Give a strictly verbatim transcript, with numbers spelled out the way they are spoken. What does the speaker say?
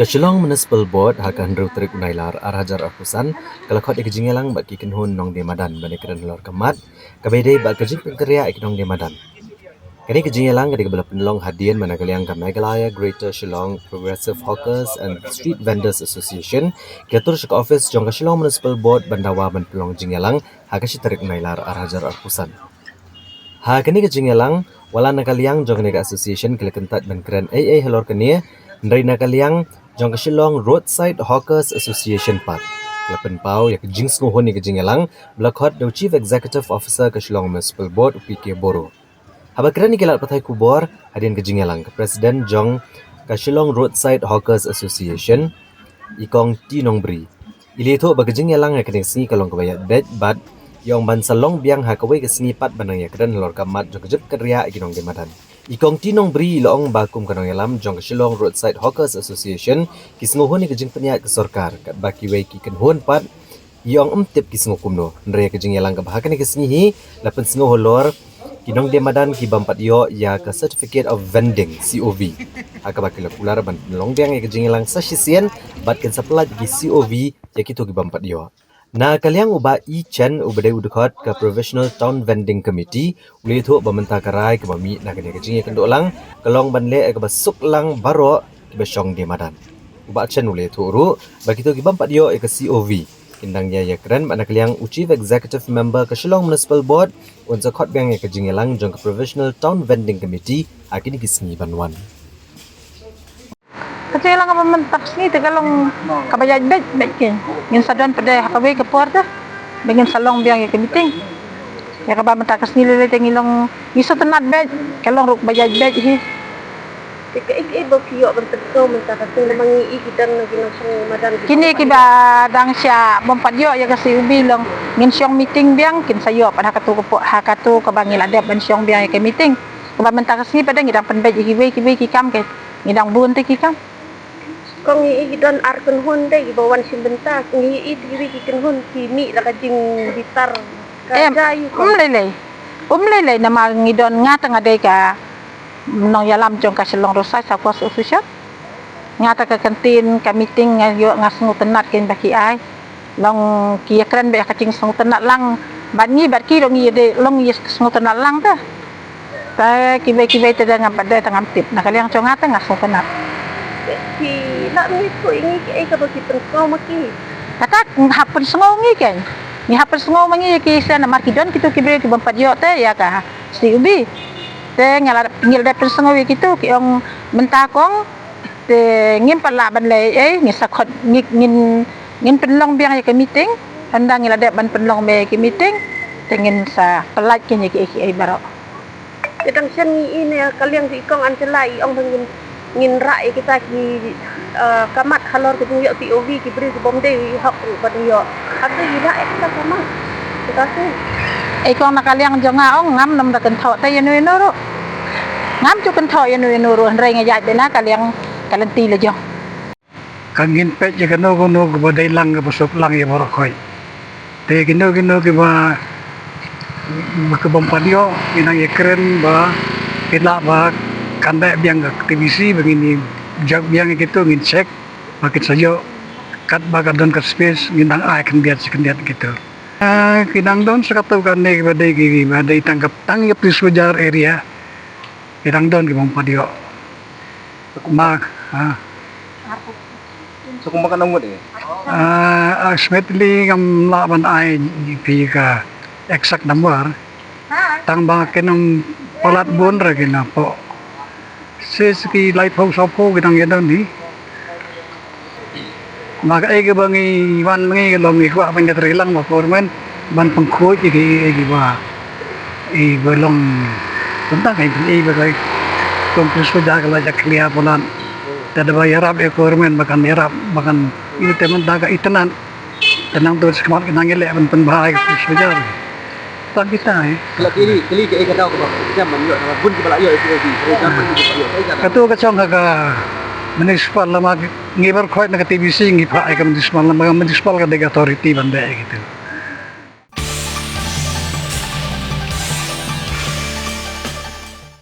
Ka Shillong Municipal Board ha ka hynriew tarik u Nailar ar hajar arphew san ka la khot ïa ka jingïalang bad ki kynhun nongdie madan ban ïakren halor ka mat kaba ïadei bad ka jingpynkhreh ïa ki nongdie madan. Kane ka jingïalang ka dei kaba la pynlong hadien ba na ka liang ka Meghalaya Greater Shillong Progressive Hawkers and Street Vendors Association ki la tur sha ka office jong ka Shillong Municipal Board ban dawa ban pynlong jingïalang ha ka shi tarik u Nailar ar hajar arphew san. Ha kane ka jingïalang, wat la na ka liang jong kane ka association ki la kyntait ban kren ei ei halor kane, hynrei na ka liang jong ka Shillong Roadside Hawkers Association pat ki la pynpaw ïa ka jingsngewhun ïa ka jingïalang ba la khot da u Chief Executive Officer ka Shillong Municipal Board, u P K Boro. Haba kren ïa ki lad pathai khubor hadien ka jingïalang, ka President jong ka Shillong Roadside Hawkers Association, i Kong T Nongbri, i la ïathuh ba ka jingïalang ha kane ka sngi ka long kaba ïaid beit bad i ong ban sa long biang ha kawei ka sngi pat ban nang ïakren halor ka mat jong ka jingpynkhreh ïa ki nongdie madan. I Kong T Nongbri i la ong ba kum ka nongïalam jong ka Shillong Roadside Hawkers Association ki sngewhun ïa ka jingpynïaid ka sorkar, katba kiwei ki kynhun pat i ong ym tip ki sngew kumno. Hynrei ka jingïalang kaba ha kane ka sngi hi la pynsngew halor ki nongdie madan ki bym pat ïoh ïa ka Certificate of Vending, C O V, ha kaba ki la kular ban pynlong biang ïa ka jingïalang sa shisien bad kin sa pyllait ki C O V ïa kito ki bym pat ïoh. Na ka liang u Bah I Chen, uba dei u dkhot ka Provisional Town Vending Committee, u la ïathuh ba mynta ka rai kaba mih na kane ka jingïakynduh lang ka long ban leh ïa kaba suk lang baroh kiba shong die madan. U Bah Chen u la ïathuh ruh ba kito ki bym pat ïoh ïa ka C O V kin dang ïa ïakren bad na ka liang u Chief Executive Member ka Shillong Municipal Board un sa khot biang ïa ka jingïalang jong ka Provisional Town Vending Committee ha kine ki sngi ban wan. Ka jingïalang kaba mynta ka sngi te ka long kaba ïaid beit beit, ki ngin sa don pat de ha kawei ka por te ba ngin sa long biang ïa ka meeting. Ïa kaba mynta ka sngi lei lei te ngi long ngi sngewtynnat beit, ka long ruh ba ïaid beit hi. Te kaei kaei ba phi ïoh ban pynsngew mynta ka sngi lada ngi i ki don na ki nongshong madan ki? Kine kiba dang sha bym pat ïoh ïa ka C O V long ngin shong meeting biang, kin sa ïoh pat ha katu ka por, ha katu kaba ngi la dep ban shong biang ïa ka meeting. Kaba mynta ka sngi pat de ngi dang pynbeit ïa kiwei kiwei ki kam, ki ngi dang bun te ki kam. Kong, ngi i ki don ar kynhun de kiba wan shim bynta, ngi i te kiwei ki kynhun ki mih da ka jingbitar ka. Em, ja ïa kong. Um lei lei. Um lei lei namar ngi don, nga te nga dei ka nongïalam jong ka Shillong Roadside Hawkers Association. Nga te ka kyntien ka meeting nga ïoh, nga sngewtynnat kein ba ki ai. Long ki ïakren beit ha ka jingsngewtynnat lang bad ngi bad ki, long ngi ïa dei long ngi ïa sngewtynnat lang te. Te kiwei kiwei te da ngam pat de, te ngam tip, na ka liang jong nga te nga sngewtynnat. Ki la mih tu ïa ngi kiei kaba ki pynsngew ma ki? Kata hap pynsngew ngi kein. Ngi hap pynsngew ma ngi ïa ki sha namar ki don kitu ki briew ki bym pat ïoh te ïa ka C O V. Te ngi la, ngi la dep pynsngew ïa kitu, ki ong mynta kong te ngim pat lah ban leh ei ei, ngin sa khot, ngin, ngin, ngin pynlong biang ïa ka meeting. Hynda ngi la dep ban pynlong biang ïa ka meeting te ngin sa pyllait kein ïa kiei kiei baroh. Te dang shen ngi i na ka liang ki, i Kong Angela i ong ba ngin, ngin rah ïa kita ki, eh, ka mat halor ka jingïoh C O V, ki briew ki bym dei hok ruh ban ïoh. Hato i rah ïa kita ka mat kita ki? Ei Kong, na ka liang jong nga ong ngam nym da kynthoh te ïano ïano ruh. Ngam ju kynthoh ïano ïano ruh, hynrei nga ïaid beit na ka liang ka lynti la jong. Ka ngin peit ïa kano kano kaba dei lang kaba suk lang ïa baroh khoit. Te kino kino kiba, ba kaba ym pat ïoh, ngin nang ïakren ba phi lah ba kan dei biang ka T V C ba ngin ïa jok biang ïa kito, ngin check ba kin sa ïoh, katba ka don ka space ngin nang ai khyndiat shi khyndiat ïa kito. Ah, ki nang don sa katto katne kiba dei ki, kiba dei tang ka, tang ïa Police Bazar area. Ki dang don ki bym pat ïoh. Ma, ha. Sa kumba ka nang mut eh? Ah, ultimately ngam lah ban ai phi ka exact number. Tang ba kin ym palat bun re ki na pdeng. Sa ki laiphew sawphew ki dang ïa don hi. Ma kaei kaba ngi wan ma ngi ka long ngi kwah ban ïatrei lang bad government ban pynkhuid ïa ki, ïa kiba, ïa kiba long, tang kaei ba ka long, Police Bazar ka la ïa clear palat. Te da ba ïarap ïa government ba kan ïarap, ba kan, ïa te mynta ka itynnad. Te nangta shakhmat ka nang ïaleh ban pynbha ïa ka Police Bazar. Tang kita, eh. Ki la kylli, kylli kaei ka daw kaba jam ban ïoh, namar bun kiba la ïoh ïa P O V. Kato ka shong ha ka municipal, lama ngi baroh khoit na ka T V C ngi phah ïa ka municipal, namar ka municipal ka dei ka authority ban dei ïa kito.